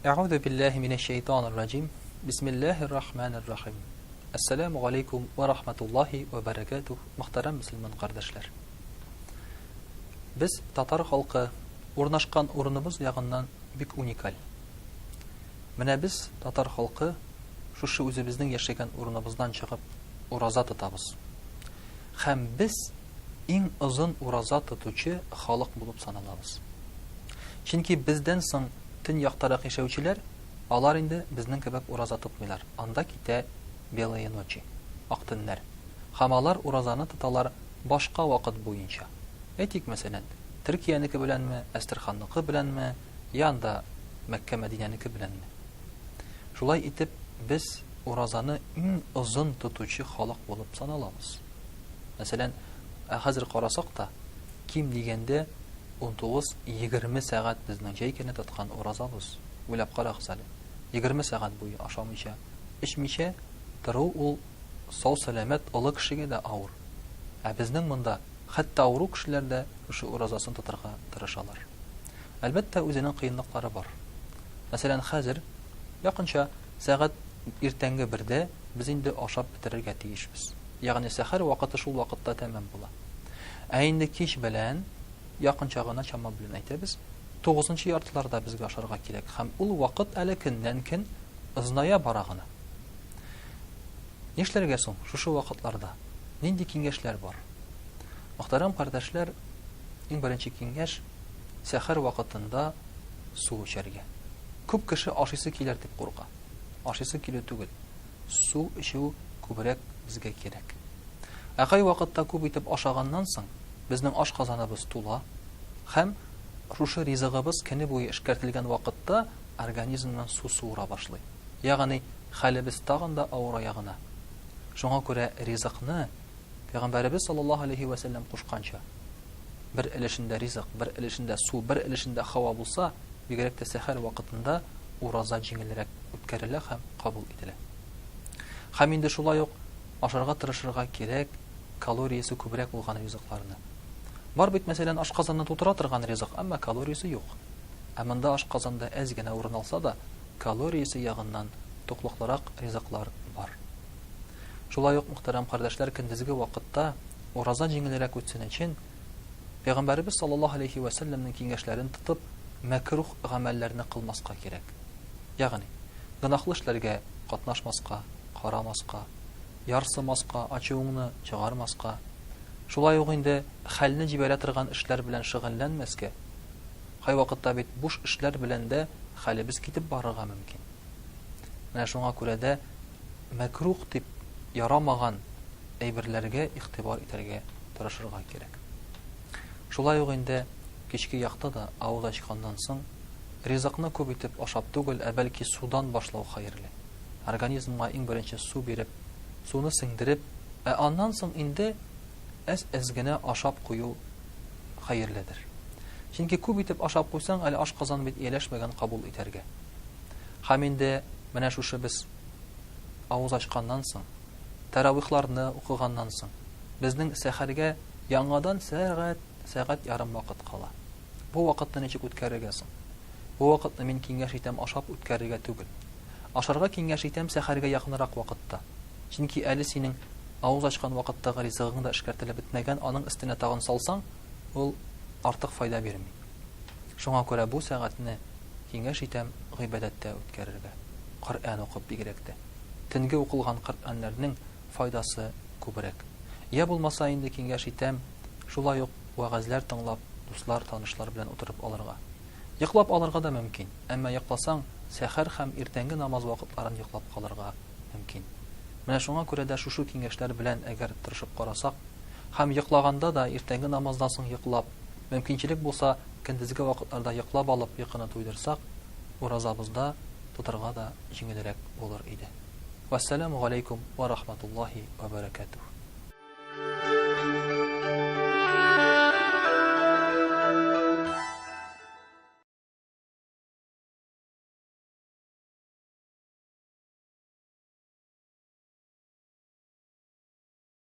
Әгъузу биллаһи минәш шәйтанир раҗим. Бисмиллаһир рахманир рахим. Әссәламү галәйкүм вә рахматуллаһи вә бәрәкәтүһ, мөхтәрәм мөселман кардәшләр. Без татар халкы урнашкан урыныбыз ягыннан бик уникаль. Менә без, татар халкы, шушы үзебезнең яшәгән урыныбыздан чыгып ураза тотабыз. Һәм без иң озын ураза тотучы халык булып саналабыз. Чөнки бездән соң төньяктарак яшәүчеләр, алар инде безнең кебек ураза тотмыйлар, анда китә белые ночи, ак төннәр. Һәм алар уразаны тоталар башка вакыт буенча. Әйтик, мәсәлән, Төркиянеке беләнме, Әстерханныкы беләнме, я анда Мәккә-Мәдинәнеке беләнме. Шулай итеп, без уразаны иң озын тотучы халык булып саналабыз. Мәсәлән, ә хәзер карасак та, ким дигәндә 19-20 сәгать безнең җәй көне тоткан уразабыз. Уйлап карагыз әле, 20 сәгать буе ашамыйча, эчмичә тору ул сау-сәламәт олы кешегә дә авыр. Ә безнең монда хәтта авыру кешеләр дә шушы уразасын тотарга тырышалар. Әлбәттә, үзенең кыенлыклары бар. Мәсәлән, хәзер якынча сәгать иртәнге бердә без инде ашап бетерергә тиешбез. Ягъни сәхәр вакыты шул вакытта тәмам була. Ә инде кич белән, якынча гына чама белән әйтәбез, тугызынчы яртыларда безгә ашарга кирәк һәм ул вакыт әле көннән-көн озыная бара гына. Нишләргә соң шушы вакытларда? Нинди киңәшләр бар? Мөхтәрәм кардәшләр, иң беренче киңәш, сәхәр вакытында су эчәргә. Күп кеше ашыйсы килер дип курка. Ашыйсы килү түгел. Су эчү күбрәк безгә кирәк. Ә кайвакытта күп итеп ашаганнан соң, безнең ашказаныбыз тула һәм шушы ризыгыбыз көне буе эшкәртелгән вакытта организмнан су суыра башлый. Ягъни хәлебез тагын да авырая гына. Шуңа күрә ризыкны, Пәйгамбәребез саллаллаһу алейһи вә сәлләм кушканча, бер өлешендә ризык, бер өлешендә су, бер өлешендә һава булса, бигрәк тә сәхәр вакытында ураза җиңелрәк үткәрелә һәм кабул ителә. Һәм инде шулай ук ашарга тырышырга кирәк калориясе күбрәк булган ризыкларны. Бар бит, мәсәлән, ашказанны тутыра торган ризык, әмма калориясе юк. Ә монда ашказанда әз генә урын алса да, калориясе ягыннан туклыклырак ризыклар бар. Шулай ук, мөхтәрәм кардәшләр, көндезге вакытта ураза җиңелрәк үтсен өчен, Пәйгамбәребез саллаллаһу алейһи вә сәлләмнең киңәшләрен тотып, мәкруһ гамәлләрне кылмаска кирәк. Ягъни, гөнаһлы эшләргә катнашмаска, карамаска, ярсымаска, ачуыңны чыгармаска, шулай ук инде хәлне җибәрә торган эшләр белән шөгыльләнмәскә. Кайвакытта бит буш эшләр белән дә хәлебез китеп барырга мөмкин. Менә шуңа күрә дә мәкрух дип ярамаган әйберләргә игътибар итәргә тырышырга кирәк. Шулай ук инде кичке якта да авыз ачканнан соң ризыкны күп итеп ашап түгел, ә бәлки судан башлау хәерле. Организмга иң беренче су биреп, суны сеңдереп, ә аннан соң инде әз-әз генә ашап кую хәерледер. Чөнки күп итеп ашап куйсаң, әле ашказан бит ияләшмәгән кабул итәргә. Һәм инде менә шушы без авыз ачканнан соң, тәравихларны укыганнан соң, безнең сәхәргә яңадан сәгать, сәгать ярым вакыт кала. Бу вакытны ничек үткәрергә соң? Бу вакытны мин киңәш итәм ашап үткәрергә түгел. Ашарга киңәш итәм сәхәргә якынрак вакытта. Чөнки әле синең авыз ачкан вакыттагы ризыгың да эшкәртелеп бетмәгән, аның өстенә тагын салсаң, ул артык файда бирми. Шуңа күрә бу сәгатьне киңәш итәм гыйбадәттә үткәрергә. Коръән укып бигрәк тә. Төнге укылган Коръәннәрнең файдасы күбрәк. Я булмаса инде киңәш итәм, шулай ук вәгазьләр тыңлап, дуслар, танышлар белән утырып алырга. Йоклап алырга да мөмкин, әмма йокласаң, сәхәр һәм иртәнге намаз вакытларын йоклап калырга мөмкин. Менә шуңа күрә дә шушы киңәшләр белән әгәр тырышып карасак, һәм йоклаганда да иртәнге намаздан соң йоклап, мөмкинчелек булса, көндезге вакытларда йоклап алып йокыны туйдырсак, уразабызда тотарга да җиңелрәк булыр иде. Вәссәламү галәйкүм вә рахматуллаһи вә бәрәкәтүһ.